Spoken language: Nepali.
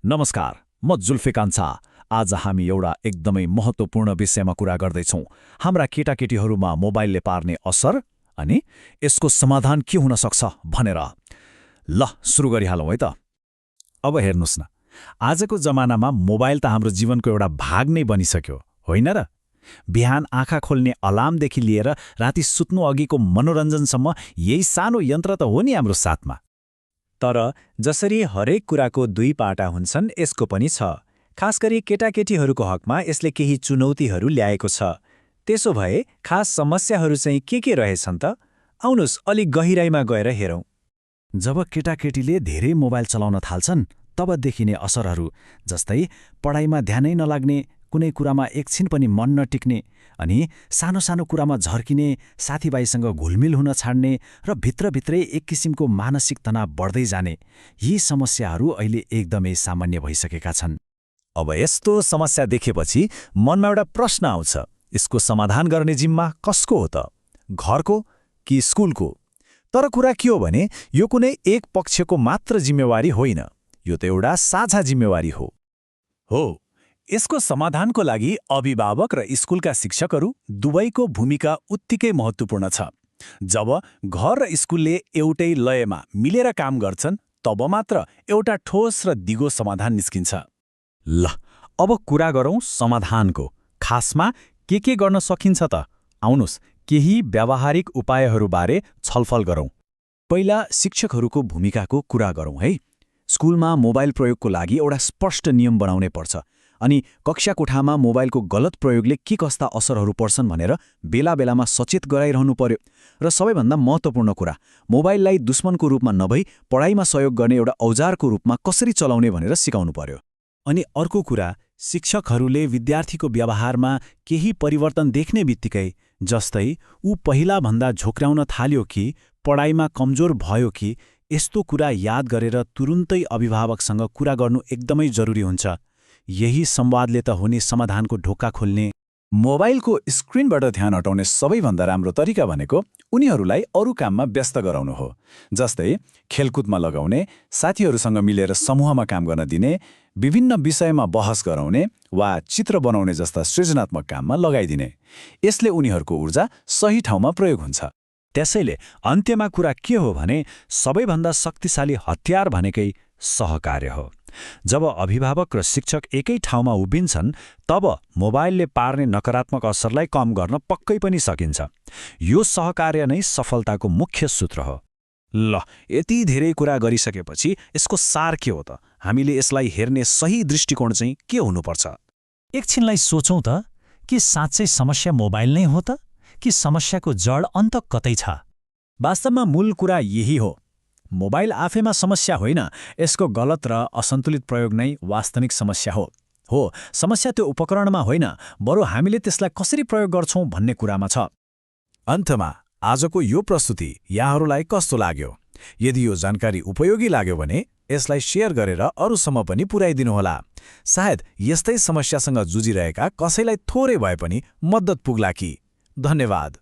नमस्कार, म जुल्फिकार छा। आज हामी एउटा एकदमै महत्त्वपूर्ण विषयमा कुरा गर्दैछौँ। हाम्रा केटाकेटीहरूमा मोबाइलले पार्ने असर अनि यसको समाधान के हुन सक्छ भनेर। ल सुरु गरिहालौँ है त। अब हेर्नुस् न, आजको जमानामा मोबाइल त हाम्रो जीवनको एउटा भाग नै बनिसक्यो, होइन र? बिहान आँखा खोल्ने अलार्मदेखि लिएर राति सुत्नु अघिको मनोरञ्जनसम्म यही सानो यन्त्र त हो नि हाम्रो साथमा। तर जसरी हरेक कुराको दुई पाटा हुन्छन्, यसको पनि छ। खास गरी केटाकेटीहरूको हकमा यसले केही चुनौतीहरू ल्याएको छ। त्यसो भए खास समस्याहरू चाहिँ के रहेछन् त? आउनुस् अलिक गहिराइमा गएर हेरौँ। जब केटाकेटीले धेरै मोबाइल चलाउन थाल्छन्, तब देखिने असरहरू जस्तै पढाइमा ध्यानै नलाग्ने, कुनै कुरामा एकछिन पनि मन नटिक्ने अनि सानो सानो कुरामा झर्किने, साथीभाइसँग घुलमिल हुन छाड्ने र भित्रभित्रै एक किसिमको मानसिक तनाव बढ्दै जाने, यी समस्याहरू अहिले एकदमै सामान्य भइसकेका छन्। अब यस्तो समस्या देखेपछि मनमा एउटा प्रश्न आउँछ, यसको समाधान गर्ने जिम्मा कसको हो त? घरको कि स्कुलको? तर कुरा के हो भने यो कुनै एक पक्षको मात्र जिम्मेवारी होइन, यो त एउटा साझा जिम्मेवारी हो। यसको समाधानको लागि अभिभावक र स्कुलका शिक्षकहरू दुवैको भूमिका उत्तिकै महत्त्वपूर्ण छ। जब घर र स्कुलले एउटै लयमा मिलेर काम गर्छन्, तब मात्र एउटा ठोस र दिगो समाधान निस्किन्छ। ल अब कुरा गरौँ समाधानको। खासमा के गर्न सकिन्छ त? आउनुस् केही व्यावहारिक उपायहरूबारे छलफल गरौँ। पहिला शिक्षकहरूको भूमिकाको कुरा गरौँ है। स्कुलमा मोबाइल प्रयोगको लागि एउटा स्पष्ट नियम बनाउनै पर्छ अनि कक्षा कोठामा मोबाइलको गलत प्रयोगले के कस्ता असरहरू पर्छन् भनेर बेला बेलामा सचेत गराइरहनु पर्यो। र सबैभन्दा महत्त्वपूर्ण कुरा, मोबाइललाई दुश्मनको रूपमा नभई पढाइमा सहयोग गर्ने एउटा औजारको रूपमा कसरी चलाउने भनेर सिकाउनु पर्यो। अनि अर्को कुरा, शिक्षकहरूले विद्यार्थीको व्यवहारमा केही परिवर्तन देख्ने बित्तिकै, जस्तै ऊ पहिलाभन्दा झोक्राउन थाल्यो कि पढाइमा कमजोर भयो कि, यस्तो कुरा याद गरेर तुरुन्तै अभिभावकसँग कुरा गर्नु एकदमै जरुरी हुन्छ। यही संवादले त हुने समाधानको ढोका खोल्ने। मोबाइलको स्क्रिनबाट ध्यान हटाउने सबैभन्दा राम्रो तरिका भनेको उनीहरूलाई अरू काममा व्यस्त गराउनु हो। जस्तै खेलकुदमा लगाउने, साथीहरूसँग मिलेर समूहमा काम गर्न दिने, विभिन्न विषयमा बहस गराउने वा चित्र बनाउने जस्ता सृजनात्मक काममा लगाइदिने। यसले उनीहरूको ऊर्जा सही ठाउँमा प्रयोग हुन्छ। त्यसैले अन्त्यमा कुरा के हो भने सबैभन्दा शक्तिशाली हतियार भनेकै सहकार्य हो। जब अभिभावक र शिक्षक एकै ठाउँमा उभिन्छन्, तब मोबाइलले पार्ने नकारात्मक असरलाई कम गर्न पक्कै पनि सकिन्छ। यो सहकार्य नै सफलताको मुख्य सूत्र हो। ल यति धेरै कुरा गरिसकेपछि यसको सार के हो त? हामीले यसलाई हेर्ने सही दृष्टिकोण चाहिँ के हुनुपर्छ? एकछिनलाई सोचौँ त, कि साँच्चै समस्या मोबाइल नै हो त, कि समस्याको जड अन्त कतै छ? वास्तवमा मूल कुरा यही हो। मोबाइल आफैमा समस्या होइन, यसको गलत र असन्तुलित प्रयोग नै वास्तविक समस्या हो। समस्या त्यो उपकरणमा होइन, बरु हामीले त्यसलाई कसरी प्रयोग गर्छौँ भन्ने कुरामा छ। अन्तमा आजको यो प्रस्तुति यहाँहरूलाई कस्तो लाग्यो? यदि यो जानकारी उपयोगी लाग्यो भने यसलाई शेयर गरेर अरूसम्म पनि पुर्याइदिनुहोला। सायद यस्तै समस्यासँग जुझिरहेका कसैलाई थोरै भए पनि मद्दत पुग्ला कि। धन्यवाद।